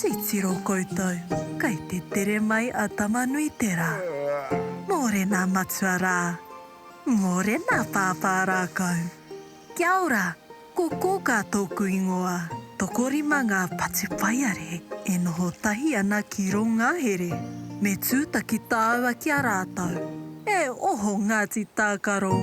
Titiro koutou, kei te tere mai a Tamanuiterā. Mōrena matua rā. Mōrena pāpā rākau. Kia ora, ko Kōkā tōku ingoa. Tokorima ngā patupaiarehe e noho tahi ana ki rō ngahere. Me tūtaki tāua ki a rātou. E oho Ngāti Tākaro!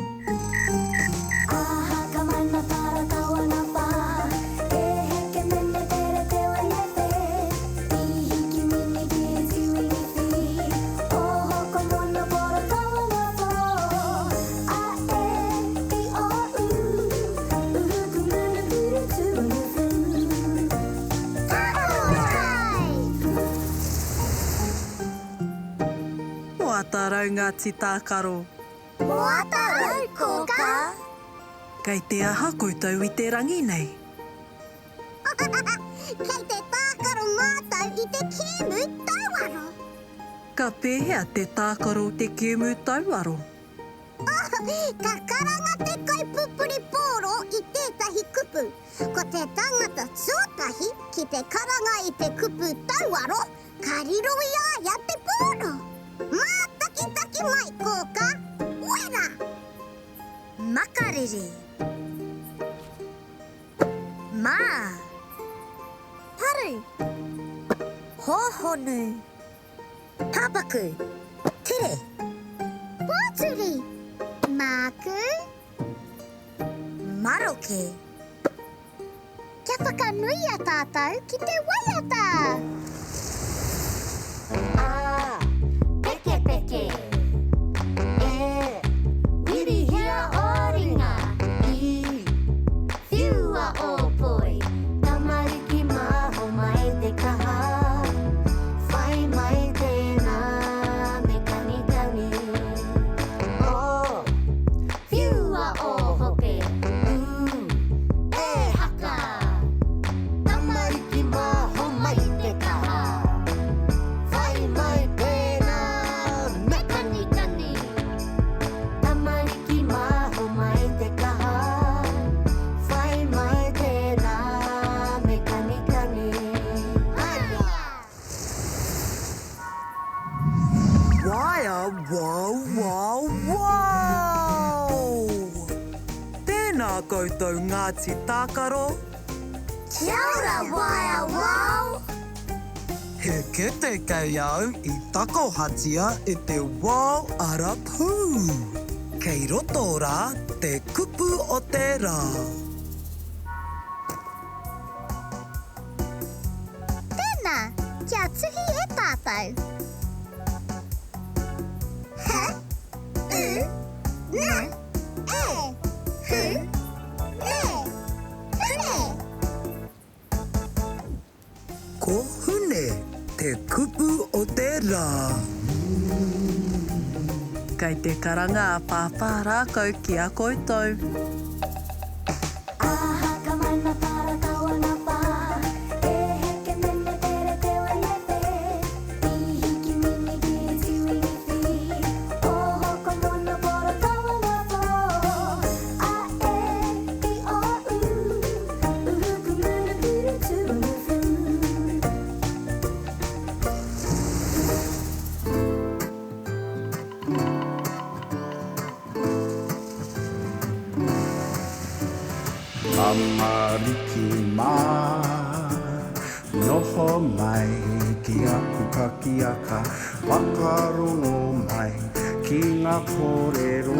Moata rau Ngāti Tākaro. Moata rau Kōkā. Kei te aha koutou i te rangi nei? Kei te tākaro mātou i te kēmu tauaro. Ka pēhea te tākaro te kēmu tauaro? Ka karanga te kaipupuri pōro i tētahi kupu. Ko te tangata tuatahi ki te karanga i te kupu tauaro, ka riro i a ia te pōro. Mātakitaki mai, Kōkā! Wera! Makariri. Mā. Paru. Hōhonu. Pāpaku. Tere. Pōturi. Māku. Maroke. Kia whakanuia tātou ki te waiata! A, pekepeke. E, wirihia ō ringa. I, whiua ō poi. Tamariki mā, homai te kaha. Whai mai tēnā me kanikani. O, whiua ō hope. U, e haka. Tamariki mā, homai te kaha. Whai mai tēnā me kanikani. Tamariki mā, homai te kaha. Whai mai tēnā me kanikani. Haria! Waea wow wow wow! Tēnā koutou Ngāti Tākaro! Kia ora Waea wow! He kete kei au i takohatia e te wao arapū. Kei roto rā te kupu o te rā. Tēnā, kia tuhi e tātou. H, U, N, E, Hu, Ne, Hune. Ko Hune te kupu o te rā. Kei te karanga a Pāpā Rākau ki a koutou. Tamariki mā, noho mai ki aku pakiaka, whakarongo mai ki ngā kōrero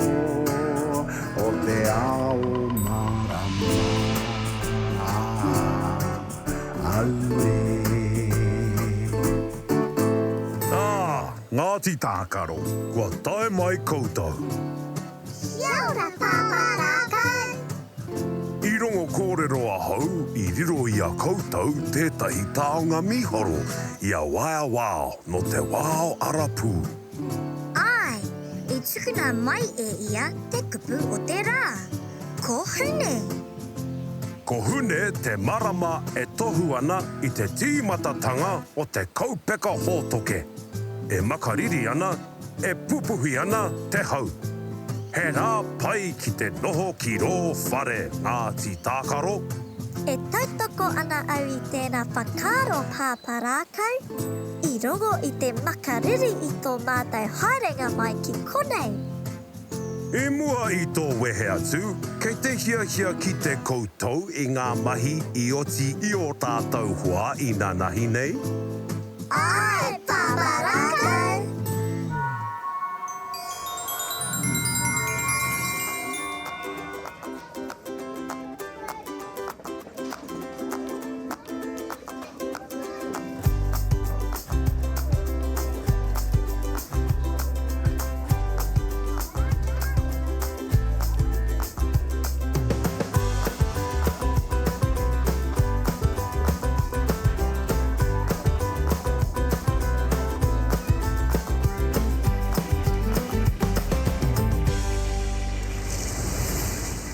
o te ao mārama. Auē. Ā, Ngāti Tākaro, kua tae mai koutou. Kia ora Pāpā Rākau! I rongo kōrero ahau i riro i a koutou tētahi taonga mīharo i a Waea Wao nō te wao arapū. Āe, i tukuna mai e ia te kupu o te rā, ko Hune. Ko Hune te marama e tohu ana i te tīmatatanga o te kaupeka hōtoke, e makariri ana E pupuhi ana te hau. He rā pai ki te noho ki rō whare Ngāti Tākaro. E tautoko ana au i tēnā whakaaro Pāpā Rākau, i rongo i te makariri i tō mātou haerenga mai ki konei. I mua i tō wehe atu, kei te hiahia kite koutou i ngā mahi i oti i ō tātou hoa inanahi nei? Āe, Pāpā Rākau!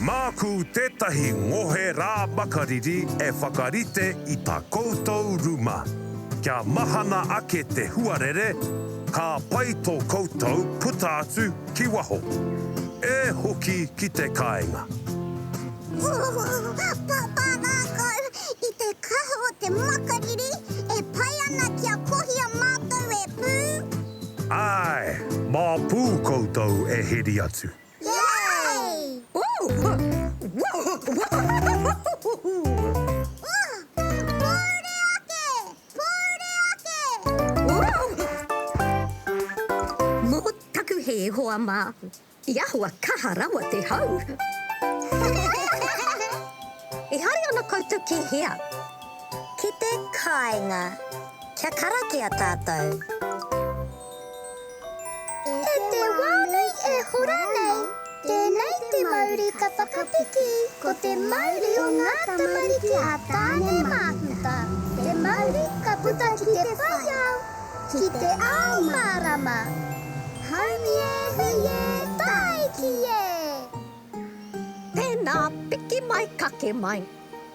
Māku tētahi ngohe rā makariri e whakarite i ta koutou ruma. Kia mahana ake te huarere, ka pai tō koutou puta atu ki waho. E hoki ki te kāinga. Papa rākau, i te kaha o te makariri, e pai ana kia kohia mātou e Pū? Āe, mā Pū koutou e heri atu. Yay! Pōuri ake! Pōuri ake! Mō taku hē, hoa mā, i ahua kaha rawa te hau. E haere ana koutou ki hea? Ki te kāinga. Kia karakia tātou. E te wā nei e hora nei, tēnei te mauri ka whakapiki, ko te mauri o ngā tamariki a Tāne Māhuta, te mauri ka puta ki te whai ao, ki te ao mārama. Haumi e, hui e, tāiki e! Tēnā, piki mai, kake mai.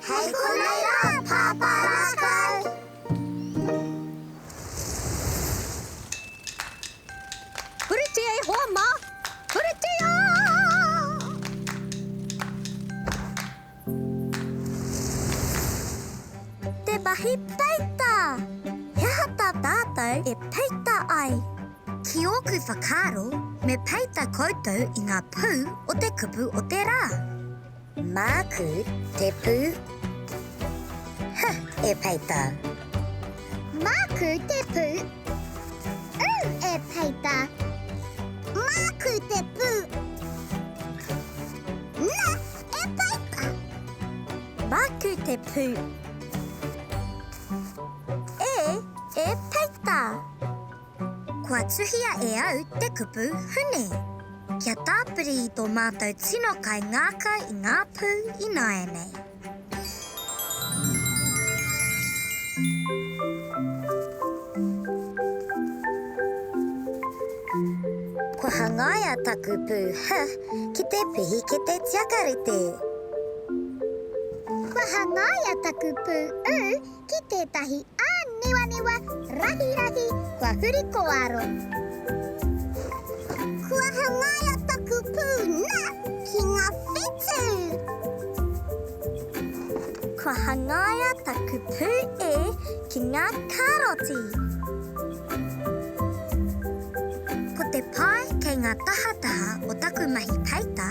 Hei konei rā, Pāpā Rākau! Puritia e hoa mā! Puritia! Te mahi peita! He aha tā tātou e peita ai? Ki ōku whakaaro, me peita koutou i ngā pū o te kupu o te rā. Māku te pū H e peita. Māku te pū U e peita. Māku te pū N e peita. Māku te pū E e peita. Kua tuhia e au te kupu Hune. Kia tāpiri i tō mātou tino kaingākau i ngā pū ināianei. Kua hangaia taku pū H ki te pihikete tiakarete. Kua hangaia taku pū U ki tētahi āniwaniwa rahirahi kua huri kōaro. Kua hangaia taku pū na ki ngā whetū. Kua hangaia taku pū e ki ngā kāroti. Ko te pae kei ngā tahataha o taku mahi peita,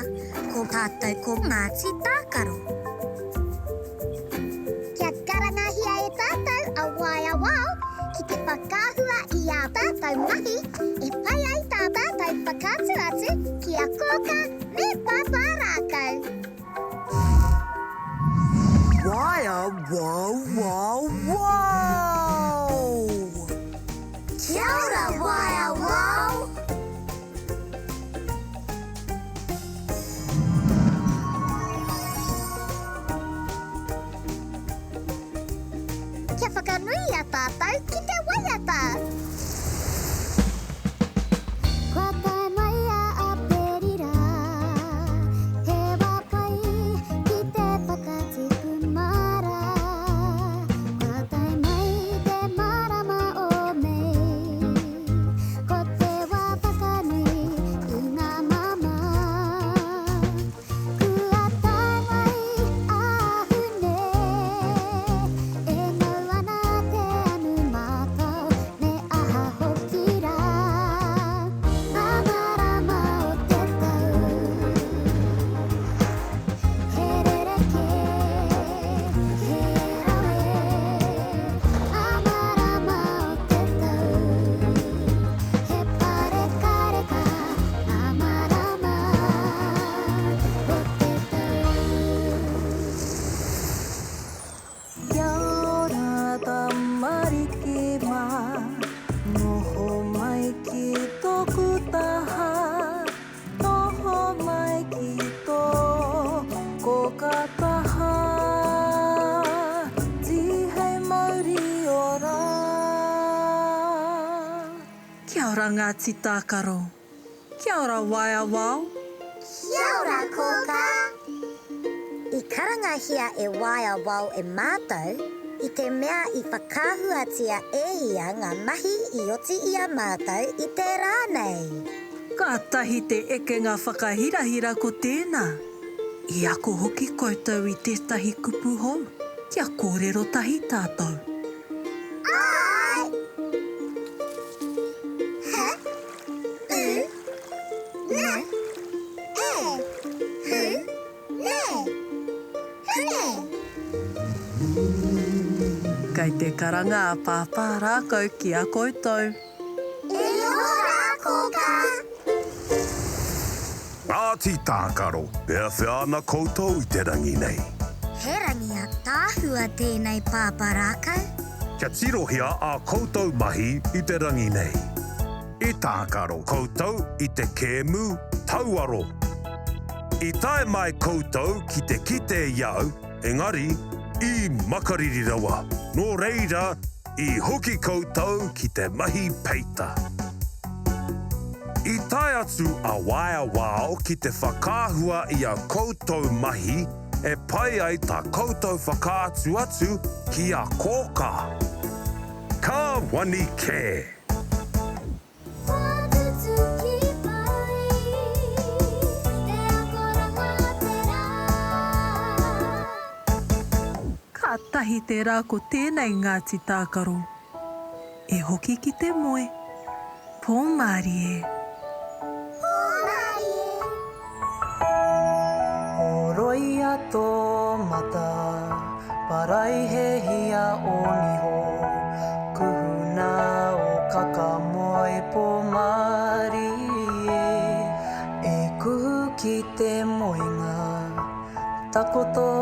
ko tātou ko Ngāti Tākaro. Kia karangahia e tātou a Waea Wao ki te whakaahua i ā tātou mahi e pai ai tā tātou whakaatu atu ki a Kōkā me Pāpā Rākau. Waea Wao Wao Wao! Kia ora Waea Wao! Kia whakanuia tātou ki te waiata! Kua tae mai a Aperira, he wā pai ki te whakatipu māra. Kua tae mai te marama o Mei, ko te wā whakanui i ngā māmā. Kua tae mai a Hune. Kia ora Ngāti Tākaro. Kia ora Waea Wao. Kia ora Kōkā. I karangahia e Waea Wao e mātou, i te mea i whakaahuatia e ia ngā mahi i oti i a mātou i te rā nei. Kātahi te ekenga whakahirahira ko tēnā. I ako hoki koutou i tētahi kupu hou, kia kōrero tahi tātou. Āe! H, U, N, E, Hu, Ne, Hune. Kei te karanga a Pāpā Rākau ki a koutou. E noho rā, Kōkā. Ngāti Tākaro, peawhea ana koutou i te rangi nei? He rangi ataahua tēnei pāpā rākau. Kia tirohia ā koutou mahi i te rangi nei. I tākaro koutou i te kēmu tauaro. I tae mai koutou ki te kite i au, engari, i makariri rawa. Nō reira, I hoki koutou ki te mahi peita. I tae atu a Waea Wao ki te whakaahua i a koutou mahi e pai ai ta koutou whakaatu atu ki a Kōkā. Ka wani kē! Kua tutuki pai te akoranga o te rā. Kātahi te rā ko tēnei Ngāti Tākaro. E hoki ki te moe. Pō mārie. Pō mārie. Horoia tō mata, paraihehia ō niho, kuhuna ō kakamoe pō mārie, e kuhu ki te moenga, takoto.